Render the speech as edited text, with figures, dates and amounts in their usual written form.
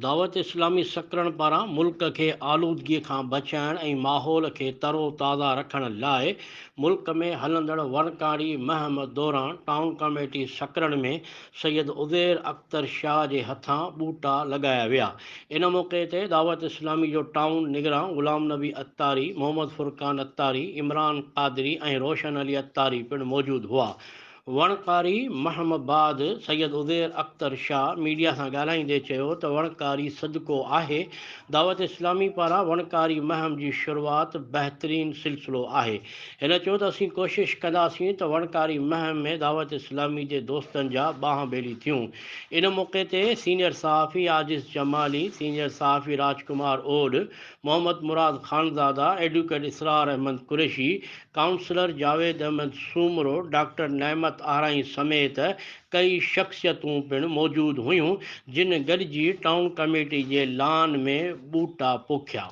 دعوت اسلامي سڪرنڊ پاران ملڪ کي آلودگي کان بچائڻ ۽ ماحول کي ترو تازه رکڻ لاء ملڪ ۾ هلندڙ وڻڪاري مهم دوران ٽائون ڪميٽي سڪرنڊ ۾ سيد عزير اختر شاهه جي هٿان ٻوٽا لڳايا ويا. ان موقعي تي دعوت اسلامي جو ٽائون نگران غلام نبي عطاري، محمد فرقان عطاري، عمران قادري ۽ روشن علي عطاري پڻ موجود هئا. وڻڪاري مهم بعد سيد عزير اختر شاهه ميڊيا سان ڳالهائيندي چيو ته وڻڪاري صدقو آهي، دعوت اسلامي پاران وڻڪاري مهم جي شروعات بهترين سلسلو آهي. هن چيو ته اسين ڪوشش ڪنداسين ته وڻڪاري مهم ۾ دعوت اسلامي جي دوستن جا ٻانهن ٻيلي ٿيون. ان موقعي تي سينيئر صحافي عاجز جمالي، سينيئر صحافي راج ڪمار اوڏ، محمد مراد خانزاده، ايڊوڪيٽ اسرار احمد قريشي، ڪائونسلر جاويد احمد سومرو، ڊاڪٽر نعمت آرائين سميت ڪئي شخصيتون پڻ موجود هيون، جن گڏجي ٽائون ڪميٽي جي لان ۾ ٻوٽا پوکيا.